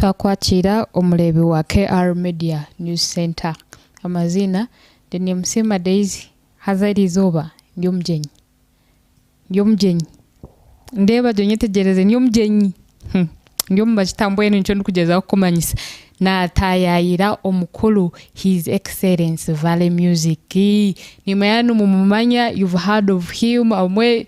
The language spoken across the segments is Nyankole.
Twakwakiira omureebi wa KR Media News Center. Amaziina ndi Nimusiima Daisy haza eriizooba ndi omugyenyi, ndi omugyenyi, ndeeba gye onyetegyereze ndi omugyenyi, ndi omu bakita mbwenu nikyo ndikugyezaho kukumanyisa. Naataayaayira omukuru His Excellency Valley Music. Niimanya nimumumanya, you've heard of him, abamwe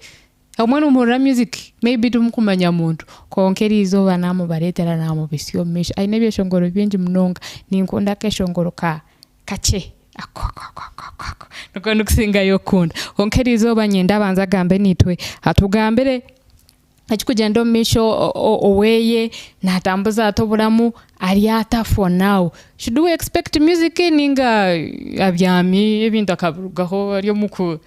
Obumwe nimuhurira music maybe timukumanya muntu kwonka eriizooba namubareetera namubitsya omu maisho. Aine ebyeshongoro bingi munonga. Ninkunda akeshongoro ka kakye ako ako ako ako ako niko ndikusingayo kukunda. Kwonka eriizooba niinyenda abanze agambe naitwe atugambire ekirikugyenda omu maisho oweye, natambuza ata oburamu, ari ata for now. Should we expect music ninga abyami ebintu akabirugaho ari omuku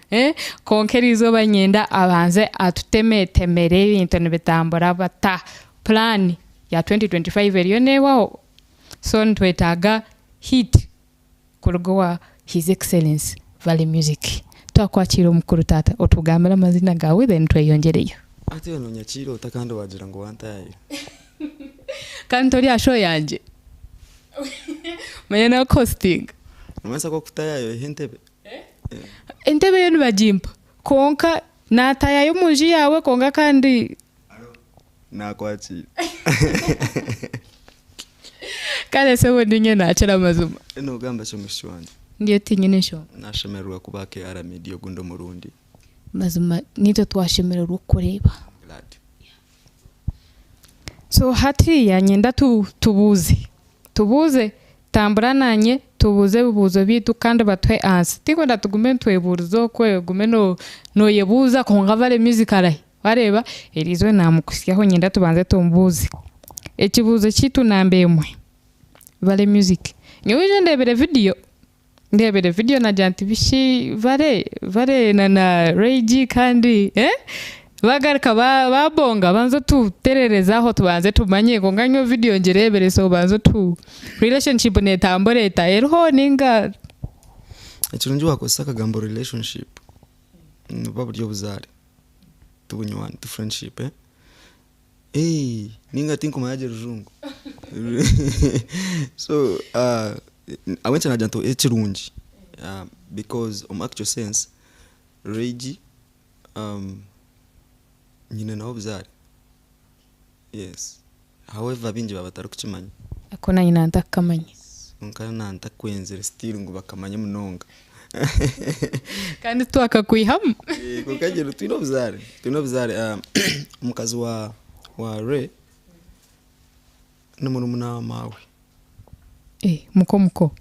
Kwonka eriizooba niinyenda abanze atutemetemere ebintu nibitambura bata. Plan ya 2025 eriyo neehwaho, so nitwetaaga hit kuruga owa His Excellency Valley Music. Twakwakiira omukuru taata, otugambire amaziina gaawe then tweyongyereyo. Hati iwe nonyakiira ota kandi wagira ngu wantayayira? Kandi tori aha show yangye? Manya nakuhositinga. Nomanyisa ku okutayaaya oiha entebe? Entebe yo nibagimpa kwonka naataayaaya omu nju yaawe kwonka kandi. Naakwakiira. Kare sebo niinye naakira amazima. Noogamba ki omwishiki wangye? Ndiyo tinyine nshonga. Naashemererwa kuba aha KR Media ogundi omurundi. Mazima naitwe twashemererwa okukureeba. Glad. So hatiiya niinyenda tubuuze, tubuuze, tambura naanye tubuuze ebibuuzo byaitu kandi batuhe ansa. Tinkwenda tugume nitwebuuriza okwe ogume nooyebuuza kwonka Vale Music arahi? Waareeba? Eriizooba naamukuhitsyaho niinyenda tubanze tumubuuze. Ekibuuzo kyaitu namba emwe, Vale Music, nyowe nyowe ndeebire vidiyo. Ndebire video nagira nti bishi Vale Vale na na Ray G kandi eh bagaruka babonga banza otuterereze aho tubanze tumanye kwonka nyowe video ngirebire so banza otu relationship netambura eta eriho ninga? Ekirungi wakozesa akagambo relationship nibuba buri obuzaare ti bunywani ti friendship eh. Eeh ninga tinkumanya gye rujungu so ahabw'enki nagira nti ekirungi because omu actual sense Regi nyine nawe obuzaare yes however baingi baba batarikukimanya. Ako nanye nantakukamanya. Kwonka nantakwenzire still ngu bakamanye munonga. Kandi titwakakwihamu. Kwonka ngira twine obuzaare, twine obuzaare omukazi wa wa Ray ni murumuna wa maawe. Muko muko?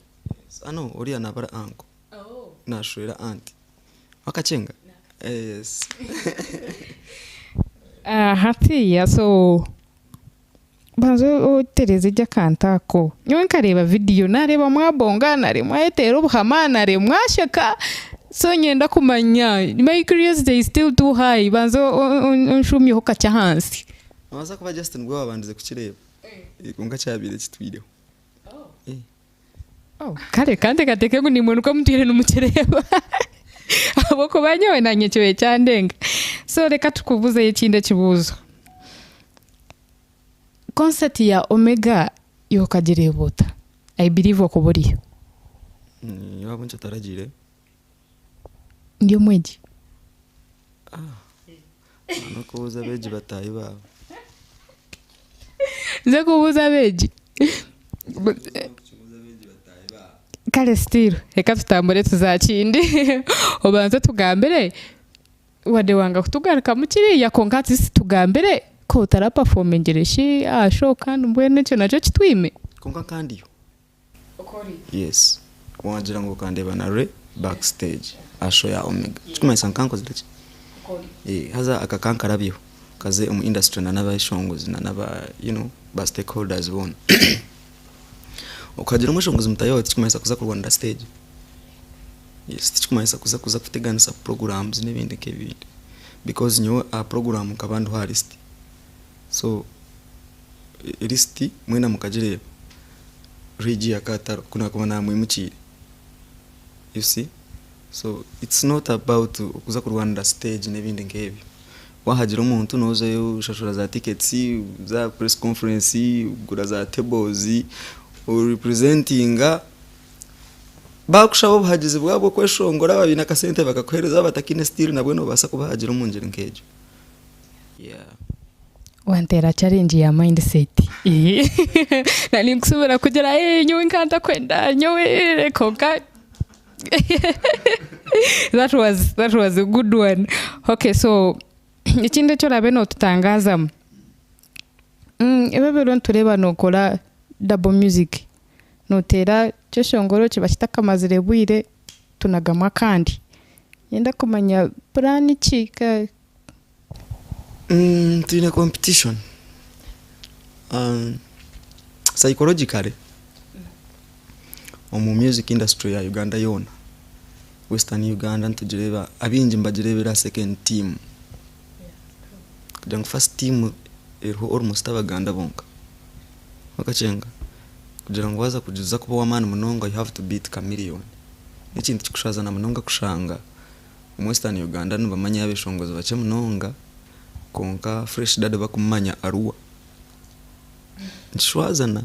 No oriya naaba ari uncle, nashwera aunt. Wakakyenga? Yes. Hatiiya so Banza otereeze gye akantu ako. Nyowe nkareeba vidiyo naareeba mwabonga, naareeba mwayeteera obuhama, naareeba mwasheka, so niinyenda kumanya my curiosity is still too high, banza onshuumyeho kakye ahansi. Noobaasa kuba just nibwo waabandize kukireeba kwonka kyabaire kitwireho. Oh, kare kanteekateeke ngu naimwe nikwo mutwire nimukireeba ahabw'okuba nyowe naanye kibaire kyandenga. So reka tukubuuzeyo ekindi ekibuuzo. Concert ya Omega iwe okagireeba ota? I believe okaba oriyo. Nyowe ahabw'enki otaragiireyo? Ndi omwegi. N'okubuuza abeegi bataahi baawe. Nze kubuuza abeegi? Kare still reka tutambure tuze aha kindi obanze otugambire Wadde wanga kutugarukamu kiriya kwonka at least tugambire ku otarapafomingire shi aha show kandi mbwenu ekyo nakyo kitwime. Kwonka nkandiyo. Yes. Wagira ngu okandeeba na Ray back stage aha show ya Omega. Ekirikumanyisa nkankozire ki? Haza aka kankarabyeho kaze omu industry na n'abeshongozi na n'aba you know ba stakeholders boona. Okagira omweshongozi mutaahi waawe tikirikumanyisa kuza kurwanira stage. Yes tikirikumanyisa kuza kuza kuteganisa programs n'ebindi nk'ebindi because nyowe aha program nkaba ndiho aha list so list mwena mukagireeba Regi akaba atariho ku naakuba naamwimukiire you see so it's not about okuza kurwanira stage n'ebindi nk'ebyo. Wahagira omuntu nozayo oshashura za tickets, oza aha press conference, ogura za tables, orepresentinga, bakushaba obuhagizi bwabo okweshongora baaba baine akasente bakakuhereza baaba batakiine still nabwe nobaasa kubahagira omu ngyeri nk'egyo. Yeah. Wanteera challenge ya mindset. Nari nkushobora kugira nyowe nka ntakwenda nyowe konka that was a good one. Okay, so ekindi eki oraabe nootutangaazamu, ebi ebiro nitureeba nookora double music, nooteera ekyeshongoro kiba kitakamazire bwire tunagamu akandi. Niinyenda kumanya plan ki ka Twine competition. Psychologically, omu music industry ya Uganda yoona, Western Uganda nitugireeba, abaingi nibagireebera second team. Kugira ngu first team eriho almost Abaganda bonka. Okakyenga? Kugira ngu waaza kuza kuba ow'amaani munonga you have to beat Chameleone. N'ekintu kikushazana munonga kushanga omu Western Uganda nibamanya abeshongozi bakye munonga kwonka Fresh Daddy bakumumanya Arua. Nikishwazana.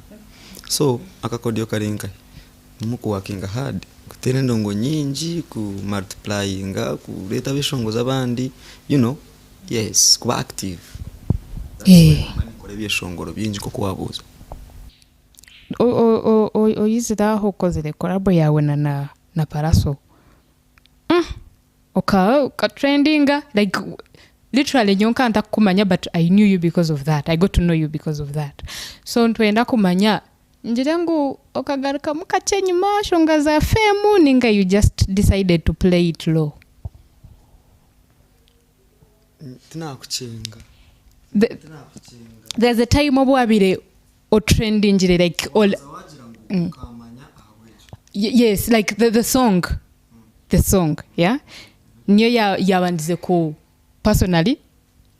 So akakodyo kari nkahi? N'omukuworkinga hard, kuteera endongo nyingi, ku multiplyinga, kureeta abeshongozi abandi, yes, kuba active. Ninkora ebyeshongoro bingi nk'oku waabuuza. Oyizire aho okozire collabo yaawe na Pallaso. Okatrendinga like literally nyowe nka ntakukumanya, but I knew you because of that. I got to know you because of that. So nitwenda kumanya ngire ngu okagarukamu kakye enyima nshonga za fame ninga you just decided to play it low? Tinakukinga. Tinakukinga. There's a time obu wabiire otrendingire like all Wagira ngu ukamanya ahabw'ekyo. Yes, like the song, yeah, niyo yabandize ku personally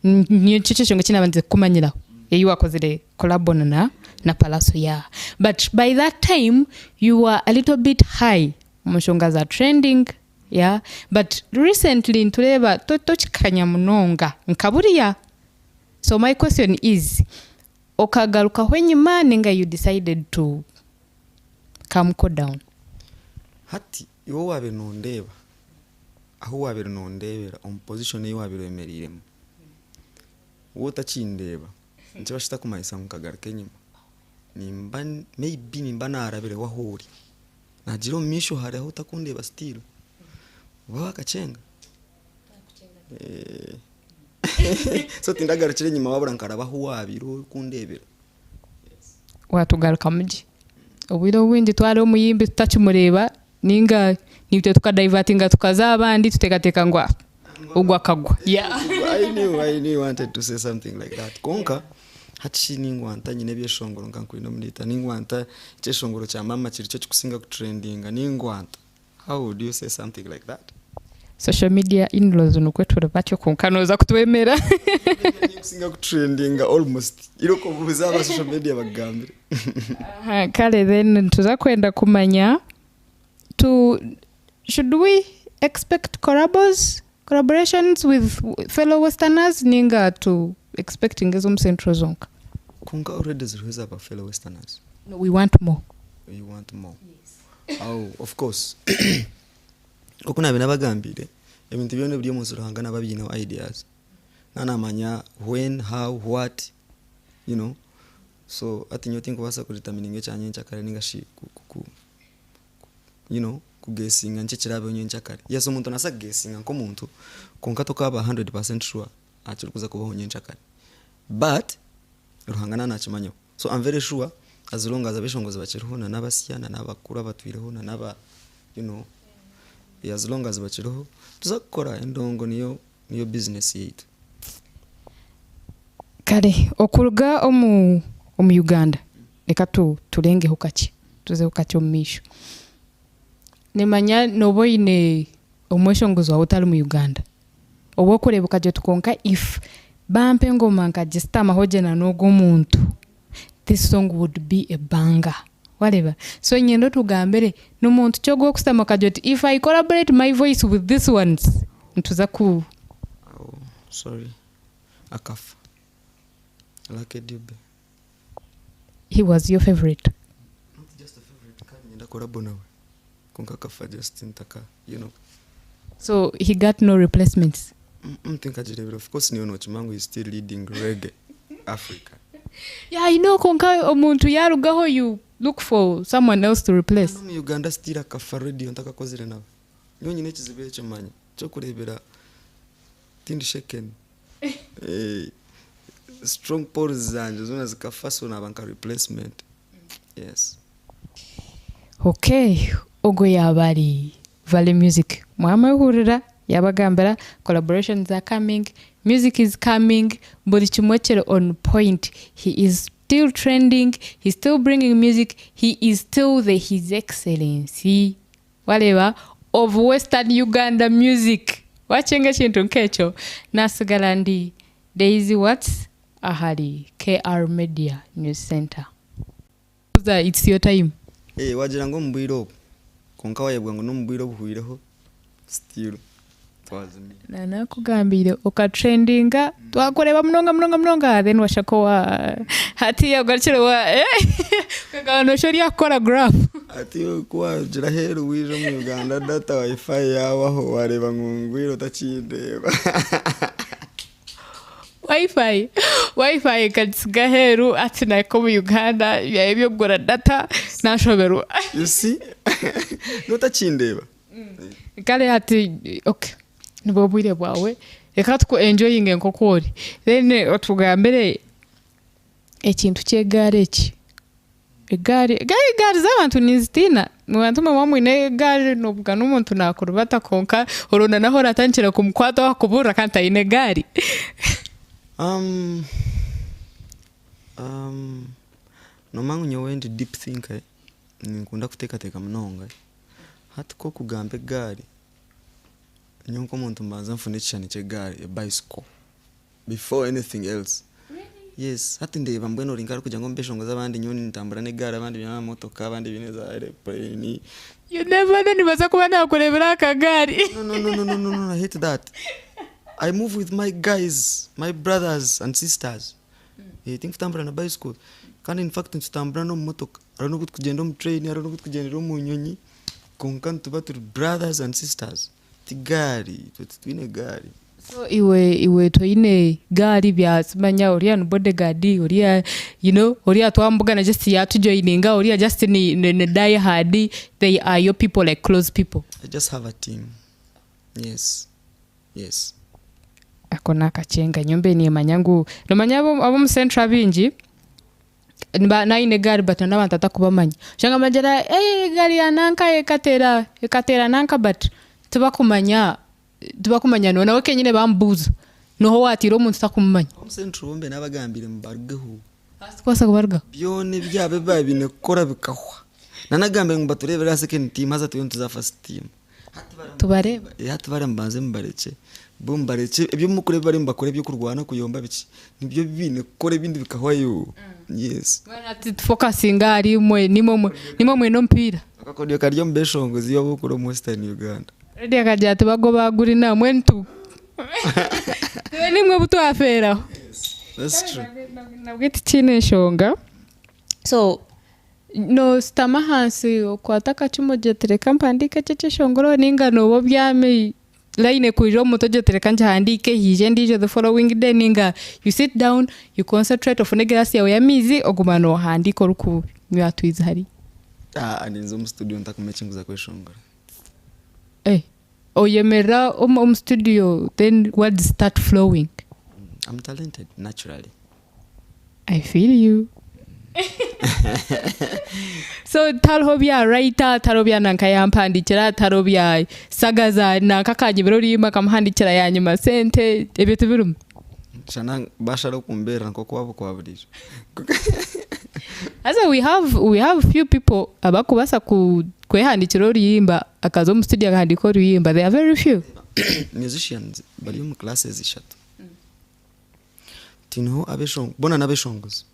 niyo nikyo kyeshonga kinabandize kukumanyiraho eyi wakozire collabo na Pallaso, yeah, but by that time you were a little bit high mu nshonga za trending, yeah, but recently nitureeba tokikanya munonga nka buriya. So my question is, okagarukaho enyima ninga you decided to come cool down? Hati iwe waabire nondeeba, ahu waabire nondeebera omu position ei waabire oyemereiremu, wowe otakindeeba, nikiba kitakumanyisa ngu nkagaruka enyima. Nimba maybe nimba narabireho ahu ori. Nagira omu maisho hariho ahu otakundeeba still. Oba wakakyenga? So tindagarukire enyima wabura nkaraba ahu waabire orikundeebera. Watugarukamu gye. Obwire obwingi twara omuyimbi tutakimureeba ninga nitwe tukadivertinga tukaza abandi tuteekateeka ngu ogwo akagwa, yeah. I knew you wanted to say something like that. Konka hati shi ningwanta nyine ebyeshongoro nka nkwine omunita, ningwanta ekyeshongoro kya mama kiri kyo kikusinga kutrendinga, ningwanta. How would you say something like that? Social media in-laws nikwe turi batyo, konka nooza kutwemera. Nikusinga kutrendinga almost. Iroko buza aba social media bagambire. Aha, kale then tuza kwenda kumanya to should we expect collaborations with fellow Westerners ninga to expecting ez'omu Central zonka? Konka already ziriho ez'aba fellow Westerners. No, we want more. You want more. Oh, of course. Nkoku nabe nabagambire, ebintu byona ebiri omu nsi Ruhanga naba abiineho ideas. Nanamanya when, how, what. So hati nyowe tinkubaasa kudetermininga ekya nyencakare ninga shi ku, kuguessinga niki ekiraabeho nyencakare. Yes, omuntu naasa kuguessinga nk'omuntu, konka tokaba 100% sure aha kirikuza kubaho nyencakare. But Ruhanga na nakimanyaho. So I'm very sure as long as abeshongozi bakiriho na n'abasya na n'abakuru abatwireho na n'aba as long as bakiriho tuza kukora endongo, niyo business yaitu. Kale okuruga omu Uganda, reka turengeho kakye, tuzeho kakye omu maisho. Nimanya nooba oine omweshongozi waawe otari mu Uganda oba okureeba okagira oti, "Konka if bampa engoma nkagisitamaho gye na n'ogwo omuntu, this song would be a banger." Wareeba? So nyenda otugambire n'omuntu ki ogu okusitama okagira oti, "If I collaborate my voice with this ones, nituza ku Oh, sorry. Akafa. Lucky Dube. He was your favorite? Not just a favorite, kandi niinyenda collabo nawe. Kwonka akafa just ntaka, you know. So he got no replacements? Tinkagireebire. Of course niiwe nookimanya ngu he's still leading reggae Africa. Yeah, I know, kwonka omuntu yaarugaho you look for someone else to replace. N'omu Uganda still akafa radio ntakakozire nawe. Nyowe nyine ekizibu ekyo manya ky'okureebera tindi shaken. Eh, strong poles zangye zoona zikafa so naaba nka replacement. Yes. Okay, ogwo yaaba ari Valley Music. Mwamwehurira yaabagambira collaborations are coming, music is coming, buri kimwe kiri on point. He is still trending, he's still bringing music, he is still the His Excellency wareeba of Western Uganda music. Wakyenga ekintu nk'ekyo, nasigara ndi Daisy Watts ahari KR Media News Center. It's your time. Eh, wagira ngu omu bwire obu kwonka wayebwa ngu n'omu bwire obuhwireho still twazimire. Nanakugambiire okatrendinga twakureeba munonga munonga munonga then washaka owa hatiiya ogarukire wa okagamba noshusha ori aha kukora graph. Hati ku wagira aheeru waija omu Uganda data wifi yaabaho wareeba ngu ngwire otakindeeba. Wifi wifi ekagisiga aheeru hati nahika omu Uganda byaba eby'okugura data nashoberwa. You see? Notakindeeba. Kare hati okay nibwo bwire bwawe reka tuku enjoyinge nk'oku ori then otugambire ekintu ky'egaari eki. Egaari egaari z'abantu ninzitiina abantu muba mwine egaari nobugana omuntu nakurubata kwonka oronda n'ahu oratandikira kumukwata wakuburira kandi taine egaari. Um, um, nomanya ngu nyowe ndi deep thinker, ninkunda kuteekateeka munonga. Hati ku okugamba egaari, nyowe nk'omuntu mbanza nfuna ekishushani ky'egaari, a bicycle, before anything else. Yes, hati ndeeba mbwenu ori nk'arikugira ngu omu beshongozi abandi nyowe nintambura n'egaari abandi baine amamotoka abandi baine za aeroplane. You never know nibaasa kuba nakureebera aha kagaari. No, no, no, no, no, no, no, I hate that. I move with my guys, my brothers and sisters. Eh, tinkutambura na bicycle. Kandi in fact nitutambura n'omu motoka. Hariho n'obu tukugyenda omu train, hariho n'obu tukugyendera omu nyonyi. Kwonka nituba turi brothers and sisters. Ti gaari, itwe titwine gaari. So iwe iwe toine gaari bya simanya oriya ni bodyguard oriya you know oriya twamubugana just yatujoininga oriya just ni, ni, ni die hard they are your people like close people. I just have a team. Yes. Yes. Ako nakakyenga nyowe mbaire nimanya ngu nomanya ab'omu central abaingi niba nayine egaari but n'abantu atakubamanya oshanga nibagira eh egaari ya nanka ekateera ekateera nanka but tibakumanya tibakumanya nawe kenyine bamubuuza noha owateire omuntu takumumanya. Omu central bo mbe nabagambire mubarugeho. Tikubaasa kubarugaho. Byona ebyabo ebi babaire kukora bikahwa. Nanagambire ngu batureebere aha second team haza turiyo nituza aha first team. Tubareebe. Hati bariya mubanze mubarekye. Bo mubarekye ebi murikureeba ebi bariyo nibakora eby'okurwana kuyomba biki nibyo biine kukora ebindi bikahwayo. Yes. Mbwenu hati tufokasinge ahari imwe nimwe nimwe mwine omupiira. Akakodyo kari omu beshongozi iwe ab'okura omu Western Uganda. Radio akagira ati bago bagurina mbwenu tu tube nimwe abu twafeeraho. That's true. Nabwe tikiine nshonga. So Noshutama ahansi okwate akacumu ogira oti reka mpandiike eki ekyeshongoro ninga nooba obyami line ekwija omu mutwe ogira oti reka ngihandiike haije endiijo the following day ninga you sit down you concentrate ofune egiraasi yaawe y'amaizi oguma nohandiika orikunywa atwizi hariya. Ah, ninza omu studio ntakumanya eki nkuza kweshongora. Eh, oyemerera omu studio then words start flowing. I'm talented naturally. I feel you. so tariho bya writer tariho bya nanka yampandikira tariho bya sagaza nanka akanyibira oruyimba nkamuhandikira yanyima sente ebyo tibirimu. Shana bashara okumbeerera nk'oku waaba okwaburiire. Haza we have we have few people abakubaasa ku kwehandikira oruyimba akaza omu studio akahandika oruyimba they are very few. Musicians bari omu classes ishatu. Tineho abeshongo boona n'abeshongozi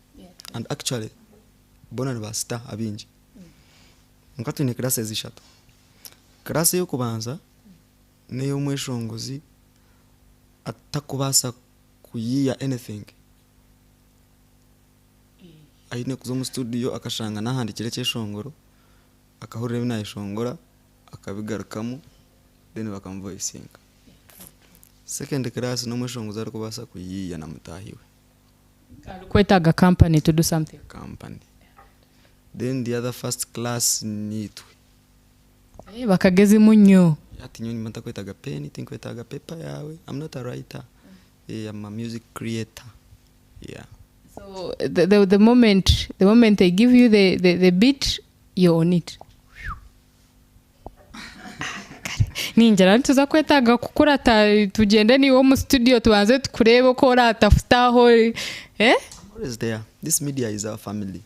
and actually boona ni ba star abaingi. Kwonka twine classes ishatu. Class ey'okubanza n'ey'omweshongozi atakubaasa. kuyiiya anything. Aine kuza omu studio akashanga nahandiikire ekyeshongoro, akahurira ebi nayeshongora, akabigarukamu then bakamuvoisinga. Second class n'omweshongozi arikubaasa kuyiiya na mutaahi we. Arikwetaaga company to do something. Company. Then the other first class niitwe. Eh, bakagezi munyo. Hati nyowe nimba ntakwetaaga pen, tinkwetaaga paper yaawe, I'm not a writer. I'm a music creator. Yeah. So the moment they give you the beat, you're on it. Ningira nituza kwetaaga kukurata tugyende niiwe omu studio tubanze tukureebe oku oratafutaho eh? I'm always there. This media is our family.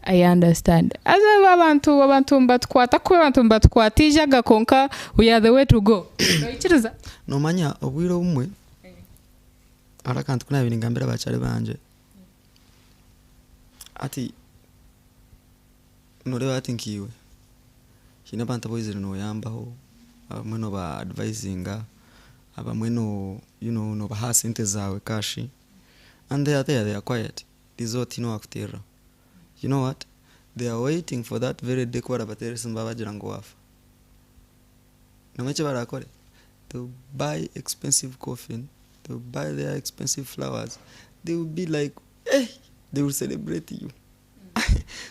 I understand. As abantu mbatukwata kubi, abantu mbatukwata ijaga konka we are the way to go. Noikiriza? Nomanya obwire obumwe hariho akantu ku naabaire ningambira abakyari bangye ati noreeba hati nkiiwe haine abantu abu oizire noyambaho, abamwe noba advisinga, abamwe no you know nobaha sente zaawe cash and they are there, they are quiet, eriizooba tihaine owakuteereraho. You know what? They are waiting for that very day ku barabateerera esimu babagira ngu waafa. Nomanya eki barakore? They will buy expensive coffin, they will buy their expensive flowers, they will be like eh, they will celebrate you.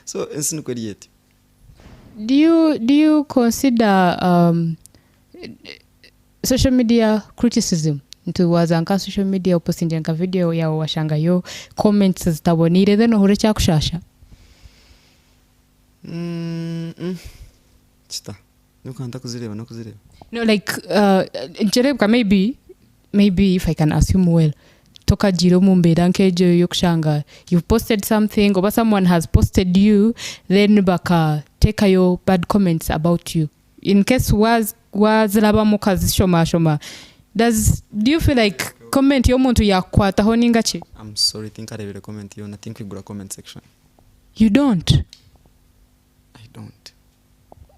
So ensi nikwo eri etyo. Do you consider social media criticism? Nti waza nka social media opostingira nka video yawe washangayo comments zitaboniire then ohure ekyakushasha? Kita nyowe ntakuzireeba n'okuzireeba. No, like nkireebeka maybe if I can assume well, tokagiire omu mbeera nk'egyo y'okushanga you've posted something oba someone has posted you then bakateekayo bad comments about you. In case wazirabamu okazishomashoma, do you feel like comment y'omuntu yakukwataho ninga ki? I'm sorry, tinkareebire comment yoona, tinkwigura comment section. You don't? I don't.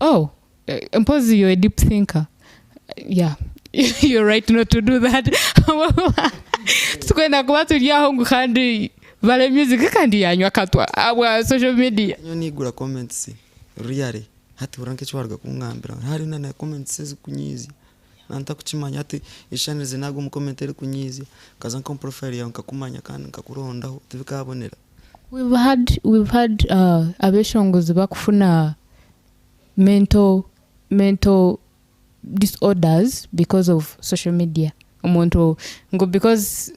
Oh, mpozi you're a deep thinker. Yeah, you're right not to do that. Tukwenda kuba turi aho ngu kandi Vale Music kandi yanywa katwa abwa social media. Nyowe nigura comments really. Hati hurira nk'eki waruga kungambira. Hariho na comments ezikunyizya. Nantakukimanya hati eshanirize nagwa omu comment erikunyizya nkaza nk'omu profile yawe nkakumanya kandi nkakurondaho tibikabonera. We've had abeshongozi bakufuna mental disorders because of social media. Omuntu ngu because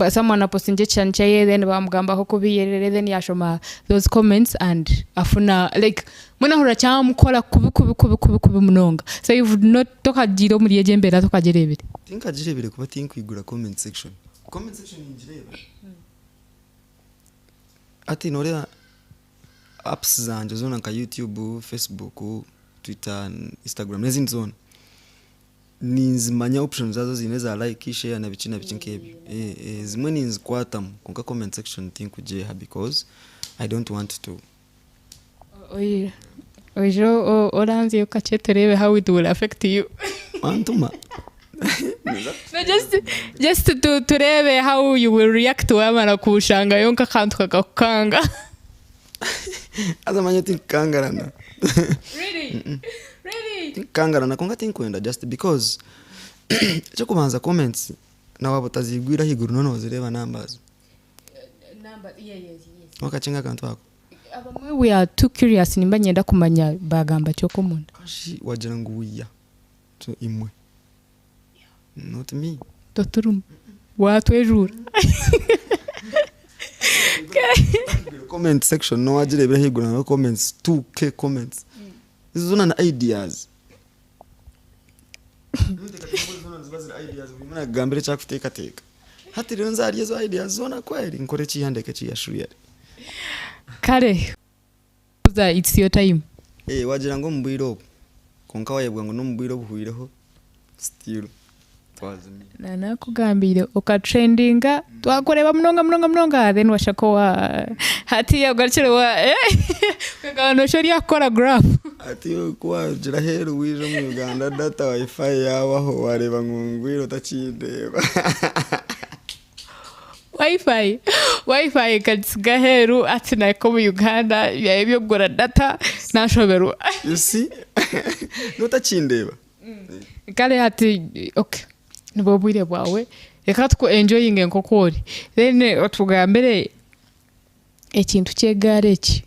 someone apostinje ekishushani kyeye then bamugambaho kubi yerere then yashoma those comments and afuna like mbwenu ahurira kyamukora kubi kubi kubi kubi kubi munonga. So you've not tokagiire omuri egyo embeera tokagireebire. Tinkagireebire kuba tinkwigura comment section. Comment section ningireeba. Hati noreeba apps zangye zoona nka YouTube, Facebook, Twitter, Instagram n'ezindi zoona. Ninzimanya options zaazo ziine eza like, share na biki na biki nk'ebyo. Zimwe ninzikwatamu kwonka comment section tinkugyeha because I don't want to. Oije oranzyeyo kakye tureebe how it will affect you. Wantuma. No, just tureebe how you will react wamara kushangayo nk'akantu kakakukanga. Haza manya tinkukangarana. Really? Really? Tinkukangarana kwonka tinkwenda just because ekyokubanza comments nawe waaba otazigwire ahaiguru noona nozireeba numbers. Number, yeah, yes, yes. Wakakinga akantu ako. Abamwe we are too curious nimba nyenda kumanya bagamba ki okw'omunda. Kashi wagira ngu wiya. So imwe. Not me. Toturimu. Watwejuura. Comment section no wagireebera ahaiguru hariho comments 2K comments. Izo zoona na ideas. Zoona niziba ziri ideas buri omwe nakugambira eki arikuteekateeka. Hati rero nza ahari ezo ideas zoona kweri nkore ekiiha ndeke ekiiha surely. Kare. It's your time. Wagira ngu omu bwire obu kwonka wayebwa ngu n'omu bwire obuhwireho still twazimire. Nakugambiire okatrendinga twakureeba munonga munonga munonga then washaka owa hati ogarukire wa okagamba noshusha ori aha kukora graph. Hati ku warugira aheeru waija omu Uganda data wifi yaabaho wareeba ngu ngwire otakindeeba. Wifi wifi nkagisiga aheeru hati nahika omu Uganda byaba eby'okugura data nashoberwa. You see? Notakindeeba. Kare hati okay nibwo bwire bwawe reka tuku enjoyinge nk'oku ori then otugambire ekintu ky'egaari eki.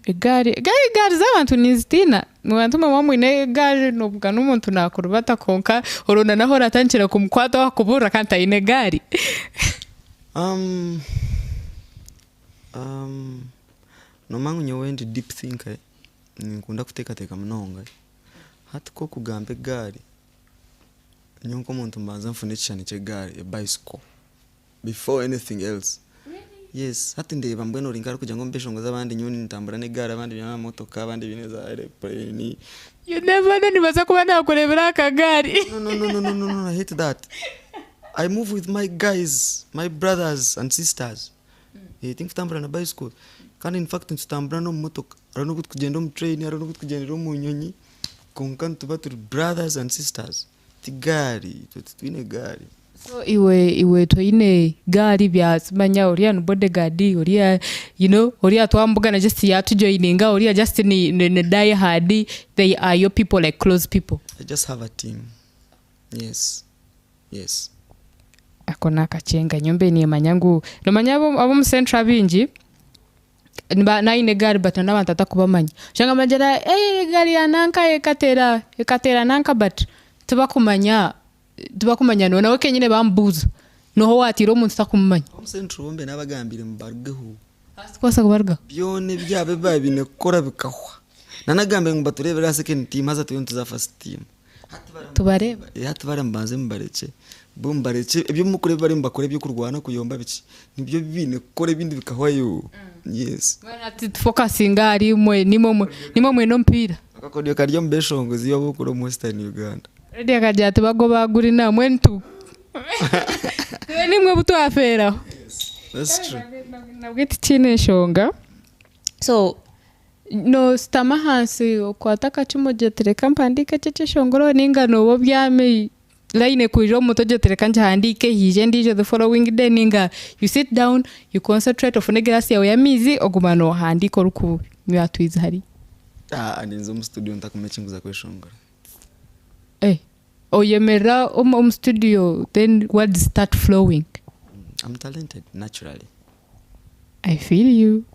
Egaari egaari z'abantu ninzitiina, abantu mwaba mwine egaari nobugana omuntu nakurubata kwonka oronda n'ahu oratandikira kumukwata wakuburira kandi taine egaari. Um, um, nomanya ngu nyowe ndi deep thinker, ninkunda kuteekateeka munonga. Hati ku okugamba egaari, nyowe nk'omuntu mbanza nfuna ekishushani ky'egaari, a bicycle, before anything else. Yes, hati ndeeba mbwenu ori nk'arikugira ngu omu beshongozi abandi nyowe nintambura n'egaari abandi baine amamotoka abandi baine za aeroplane. You never know nibaasa kuba nakureebera aha kagaari. No, no, no, no, no, no, no, I hate that. I move with my guys, my brothers and sisters. Eh, tinkutambura na bicycle. Kandi in fact nitutambura n'omu motoka. Hariho n'obu tukugyenda omu train, hariho n'obu tukugyendera omu nyonyi. Kwonka nituba turi brothers and sisters. Ti gaari, itwe titwine gaari. So iwe iwe toine gaari bya simanya oriya ni bodyguard oriya you know oriya twamubugana just yatujoininga oriya just ni, ni, ni die hard they are your people like close people. I just have a team. Yes. Yes. Ako nakakyenga nyowe mbe nimanya ngu nomanya ab'omu central abaingi nayine egaari but n'abantu atakubamanya oshanga nibagira egaari ya nanka ekateera ekateera nanka but tibakumanya tibakumanya nawe kenyine bamubuuza noha owatiire omuntu takumumanya. Omu central bo mbe nabagambire mubarugeho. Tikubaasa kubarugaho. Byona ebyabo ebi baaba baine kukora bikahwa. Nanagambire ngu batureebere aha second team haza twena nituza aha first team. Tubareebe. Hati bariya mubanze mubarekye. Bo mubarekye ebi murikureeba bariyo nibakora eby'okurwana kuyomba biki nibyo biine kukora ebindi bikahwayo. Yes. Mbwenu hati tufokasinge ahari imwe nimwe nimwe mwine omupiira. Akakodyo kari omu beshongozi ab'okura omu Western Uganda. Radio akagira ati bago bagura inama mbwenu tu tube nimwe obu twafeeraho. That's true. Nabwe tikiine nshonga. So noositama ahansi okwate akacumu ogira oti reka mpandiike eki ekyeshongoro ninga nooba obyami line ekwija omu mutwe ogira oti reka ngihandiike haije endiijo the following day ninga you sit down you concentrate ofune egiraasi yaawe y'amaizi oguma noohandiika orikunywa atwizi hariya. Ah, ninza omu studio ntakumanya eki nkuza kweshongora. Eh, oyemerera omu studio then words start flowing. I'm talented naturally. I feel you.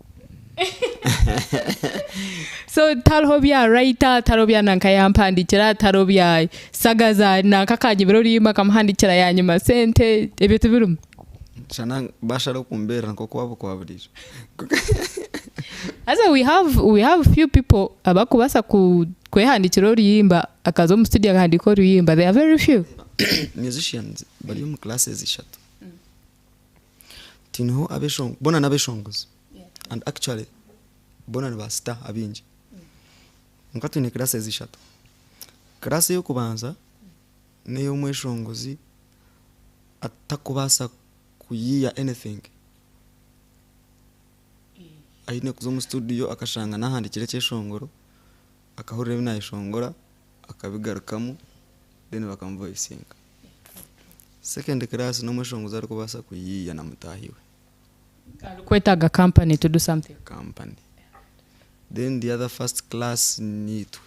So tihariho bya writer, tihariho bya nanka yampandiikira, tihariho bya sagaza nanka akanyibira oruyimba nkamuhandiikira yanyima sente, ebyo tibirimu. Shana basharaho kumbeerera nk'okwabo kwa buriijo. Haza we have we have few people abarikubaasa kwehandiikira oruyimba akaza omu studio akahandiika oruyimba they are very few. Musicians bari omu classes ishatu. Twineho abeshongozi, boona n'abeshongozi and actually boona ni ba star abaingi. Kwonka twine classes ishatu. Class ey'okubanza n'ey'omweshongozi atakubaasa kuyiiya anything. Aine kuza omu studio akashanga nahandiikire ekyeshongoro, akahurira ebi nayeshongora, akabigarukamu then bakamuvoicinga. Second class n'omweshongozi arikubaasa kuyiiya na mutaahi we. Arikwetaaga company to do something. Company. Then the other first class niitwe.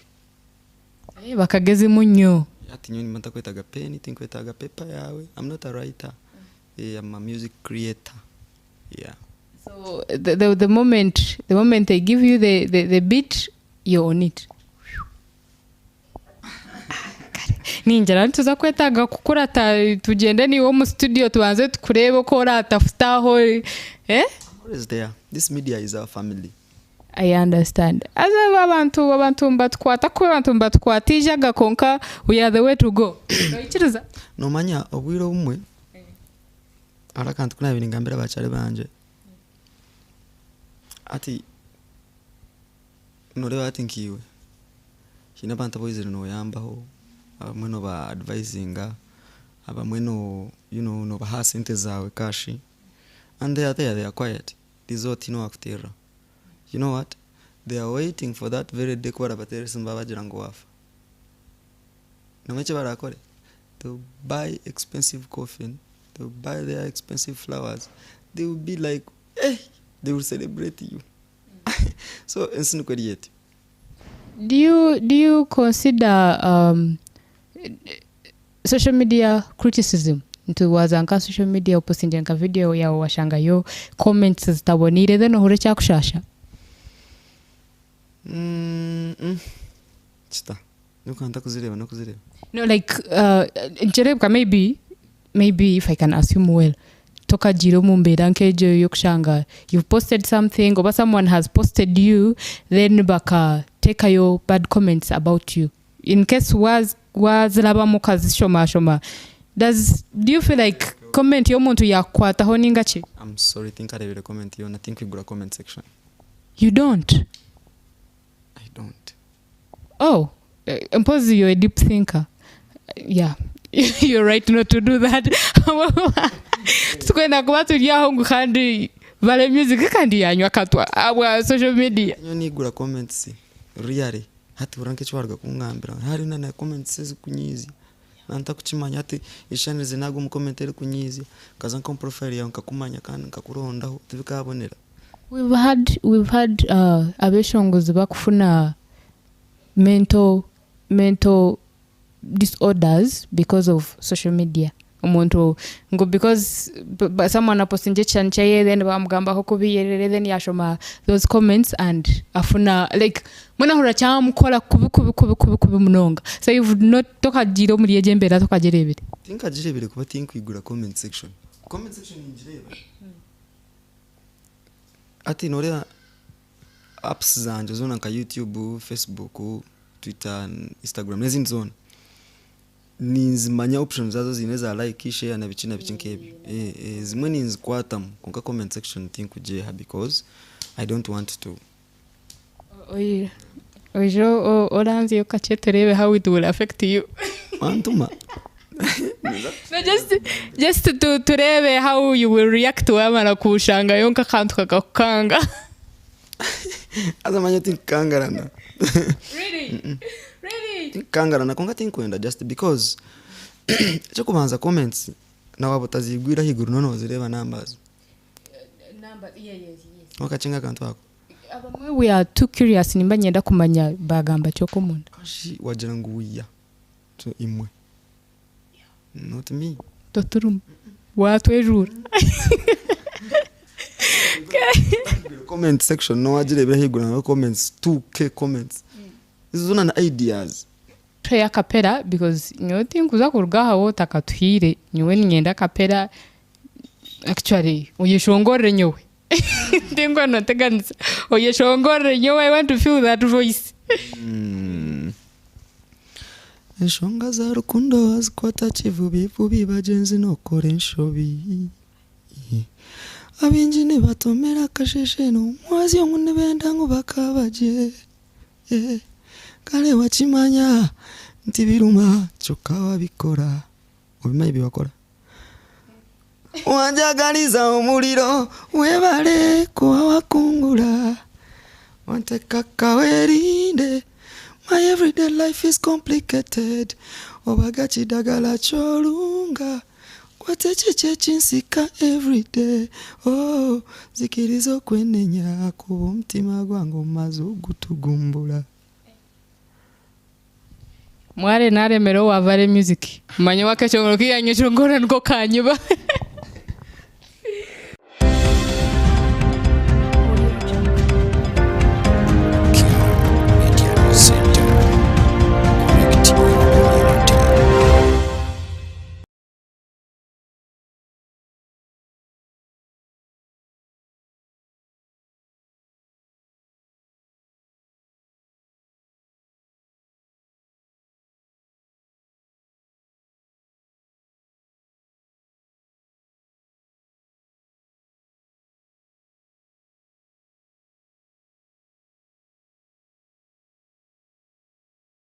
Eh, bakagezi munyo. Hati nyowe nimba ntakwetaaga pen, tinkwetaaga paper yaawe, I'm not a writer. Eh, I'm a music creator. Yeah. So the moment they give you the beat, you're on it. Ningira nituza kwetaaga kukurata tugyende niiwe omu studio tubanze tukureebe oku oratafutaho eh? I'm always there. This media is our family. I understand. Aza abantu mbatukwata kubi abantu mbatukwata ijaga konka we are the way to go. Noikiriza? Nomanya obwire obumwe hariho akantu ku naabaire ningambira abakyare bangye hati noreeba hati nkiiwe haine abantu abu oizire noyambaho abamwe noba advisinga abamwe no you know nobaha sente zaawe cash and they are there they are quiet eriizooba tihaine owakuteerera you know what they are waiting for that very day ku barabateerera esimu babagira ngu waafa nomanya eki barakore they will buy expensive coffin. They will buy their expensive flowers. They will be like, eh, they will celebrate you. So ensi nikwo eri etyo. Do you, do you consider um, social media criticism nti waaza nka social media opostingire nka video yaawe washangayo comments zitaboneire then ohurira ekyakushaasha? Mm, mm. Kita nyowe ntakuzireeba n'okuzireeba. No like uh, nikireebeka maybe maybe if I can assume well tokagiire omu mbeera nk'egyo ey'okushanga you've posted something oba someone has posted you then bakateekayo bad comments about you in case waz wazirabamu okazishomashoma does do you feel like comment y'omuntu yakukwataho ninga ki? I'm sorry tinkareebire comment yoona tinkwigura comment section. You don't? I don't. Oh, mpozi you're a deep thinker. Yeah, you're right not to do that. Tukwenda kuba turi aho ngu kandi Vale Music kandi yanywa akatwa ahabwa social media. Nyowe nigura comments really hati hurira nk'eki waruga kungambira hariho na na comments ezikunyiizya nantakukimanya hati eshanize naagwa omu comment erikunyiizya nkaza nk'omu profile yaawe nkakumanya kandi nkakurondaho tibikabonera. We've had, we've had uh, abeshongozi bakufuna mental, mental disorders because of social media omuntu ngu because someone apostinga ekishushani kyeye then bamugambaho kubi yerere then yashoma those comments and afuna like mbwenu ahurira kyamukora kubi kubi kubi kubi kubi munonga so you've not tokagiire omuri egyo embeera tokagyereebire. Tinkagireebire kuba tinkwigura comment section. Comment section ningireeba. Hati noreeba apps zangye zoona nka YouTube, Facebook, Twitter, Instagram n'ezindi zoona, ninzimanya options zaazo ziine eza like, share na biki na biki nk'ebyo. Ezimwe ninzikwatamu kwonka comment section tinkugyeha because I don't want to. Oije oranzyeyo kakye tureebe how it will affect you. Wantuma. No, just, just tu, tureebe how you will react wamara kushangayo nk'akantu kakakukanga. Haza manya tinkukangarana. Really? Really? Tinkukangarana kwonka tinkwenda just because eky'okubanza comments na waaba otazigwire ahaiguru noona nozireeba numbers. Number, yeah, yes, yes. Wakakinga akantu ako. Abamwe we are too curious nimba niinyenda kumanya bagamba ki okwo omunda. Kashi wagira ngu we are so imwe not me. Toturimu watwejuura. Comment section nowagireebera ahaiguru hariho comments 2k comments ezo zoona ni ideas. Tuheyo akapera because nyowe tinkuza kuruga aha waaba otakatuhaire nyowe niinyenda akapera actually oyeshongorere nyowe. Tinkwenda noteganisa oyeshongorere nyowe I want to feel that voice. Enshonga za rukundo wazikwata kivubivubi bagyenzi nokora enshobi Abaingi nibatomera akasheshe nomwazyo ngu nibenda ngu bakabagye Kare wakimanya nti biruma kyoka wabikora Obimanyi ebi wakora? Wanjagariza omuriro webare kuba wakungura Wanteka kawerinde My everyday life is complicated Obaga kidagala ky'orunga Kwata eki ekinsika everyday Oh nzikiriza okwenenya Kuba omutima gwange omaze ogutugumbura. Mware naremera owa Vale Music manya owakeshongoro ku yanyeshongora niko kanyiba.